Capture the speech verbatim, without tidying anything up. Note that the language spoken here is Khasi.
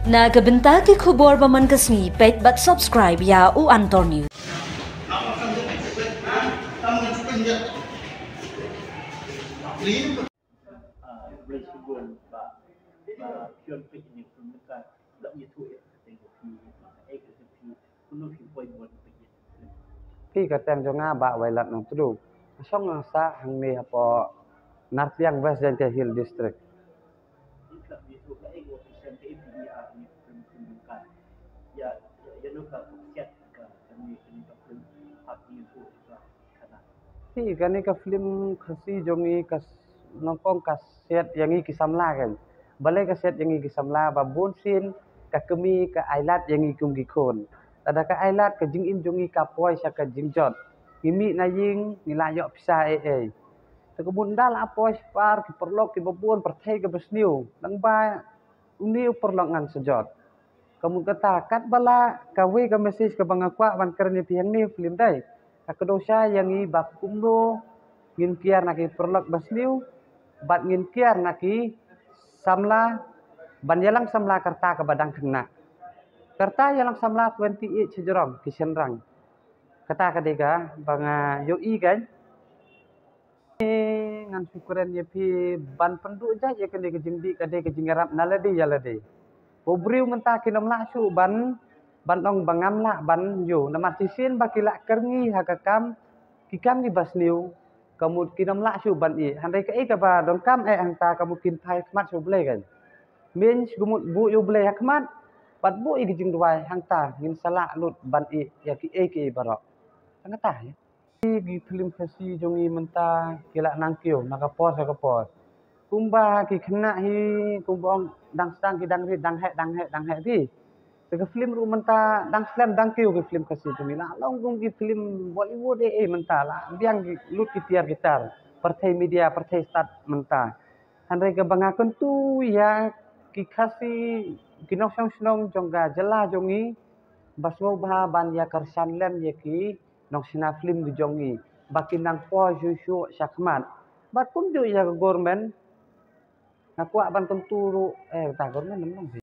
Na ka bynta ki khubor ba man ka sngi, peit bad subscribe ïa U Antor News. Phi, ka kyrteng jong nga Bah Wailadmiki Nongtdu. Nga shong nga sah hangne hapoh Nartiang, West Jaintia Hills District. Phi, kane ka film Khasi jong ngi ka nyngkong ka set ïa ngi ki samla kan. Balei ka set ïa ngi ki samla? Ba bun sien ka kmie ka ailad ïa ngi kum ki khun. Lada ka ailad, ka jingim jong ngi ka poi sha ka jingjot. Ngi mih na ïing, ngi la ïoh pisa ei ei. Te ka bun da la poi shabar ki paralok kiba bun, pyrthei kaba sniew. Nangba une u paralok ngan sa jot. Ka mut kata, katba lah kawei ka message kaba nga kwah ban kren ïa phi hangne film dei, ka kdew sha ïa ngi ba kumno ngin kiar na ki paralok ba sniew bad ngin kiar na ki samla, ban ïalang samla ka rta kaba dang khynnah. Ka rta ïalang samla twenty-eight shajrong ki shynrang. Kata ka dei kaba nga ïohi kan. Ngan shu kren ïa phi, ban pynduh jait ïa kane ka jingdih ka dei ka jingïarap na lade ïa lade. Ba u briew mynta kin ym lah shuh ban, ban ong ba ngam lah ban ïoh. Namar shisien ba ki la kyrngi ha ka kam, ki kam kiba sniew, ka mut kin ym lah shuh ban ïeh. Hynrei kaei kaba donkam eh hangta, ka mut kin phai khmat sha U Blei kan. Myn shu ka mut buh ïa U Blei ha khmat bad buh ïa ki jingduwai, hangta ngin sa lah lut ban ïeh ïa kiei kiei baroh. Hangta ïa ki film Khasi jong ngi mynta ki la nang kiew na ka por sha ka por. Kumba ki khynnah hi, kumba ong, dang sdang ki dang rit, dang heh, dang heh, dang heh phi. Te ka film ruh mynta dang slem dang kiew ki film Khasi jong ngi, la long kum ki film Bollywood ei ei mynta, la biang ki lut ki tiar ki tar, pyrthei media, pyrthei stad mynta. Hynrei kaba nga kyntu ïa ki Khasi, ki nongshong shnong jong ka jylla jong ngi, ba sngewbha ban ïa kyrshan lem ïa ki nongshna film ki jong ngi ba kin nang poi shuh shuh sha khmat. Bad kumjuh ïa ka government, nga kwah ban kyntu ruh, eh, ta government,